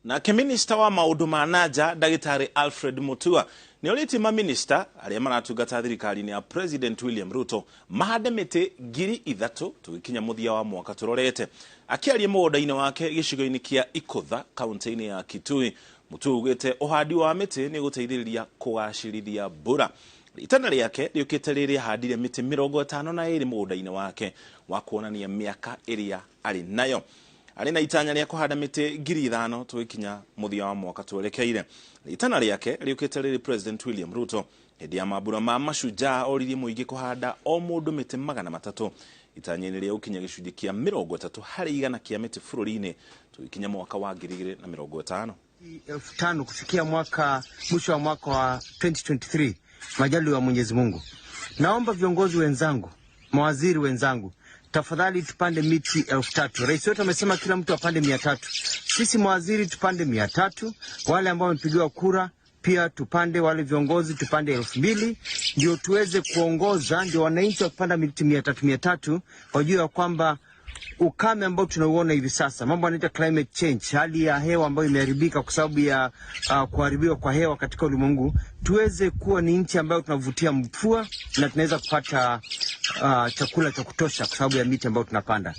Nake minista wa maũndũ ma nanja ndagĩtarĩ Alfred Mutua nĩ orĩtie maminista arĩa maratungata thirikari-inĩ ya President William Ruto mahande mĩtĩ 3,000 tũgĩkinya mũthia wa mwaka tũrorete. Akĩaria mũgũnda-inĩ wake gĩcigo-inĩ kĩa Ikũtha kaunti-inĩ ya Kitui, Mutua augĩte ũhandi wa mĩtĩ nĩ ũgũteithĩrĩria kũgacĩrithia mbura. Rĩtana rĩake rĩũkĩte rĩrĩa ahandire mĩtĩ 52 mũgũnda-inĩ wake wa kuonania mĩaka ĩrĩa arĩ nayo. Arĩ na itanya rĩa kũhanda mĩtĩ 5,000 tũgĩkinya mũthia wa mwaka twerekeire. Rĩtana rĩake rĩũkĩte rĩrĩ President William Ruto hĩndĩ ya mambura ma Mashujaa oririe mũingĩ kũhanda o mũndũ mĩtĩ 300 itanya-inĩ rĩa gũkinya gĩcunjĩ kĩa 30% kĩa mĩtĩ bũrũri-inĩ tũgĩkinya mwaka wa 2050. 5,000 kufikia mwaka mwisho wa mwaka wa 2023, majaliwa ya Mwenyezi Mungu. Naomba viongozi wenzangu, mawaziri wenzangu, tafadhali tupande miti 3,000. Rais wetu amesema kila mtu apande 300. Sisi mawaziri tupande 300, wale ambao wamepigiwa kura pia tupande, wale viongozi tupande 2,000, ndio tuweze kuongoza, ndio wananchi wakipanda miti 300 300 wajue ya kwamba ukame ambao tunauona hivi sasa, mambo yanaitwa climate change, hali ya hewa ambayo imeharibika kwa sababu ya kuharibiwa kwa hewa katika ulimwengu, tuweze kuwa ni nchi ambayo tunavutia mvua na tunaweza kupata chakula cha kutosha kwa sababu ya miti ambayo tunapanda.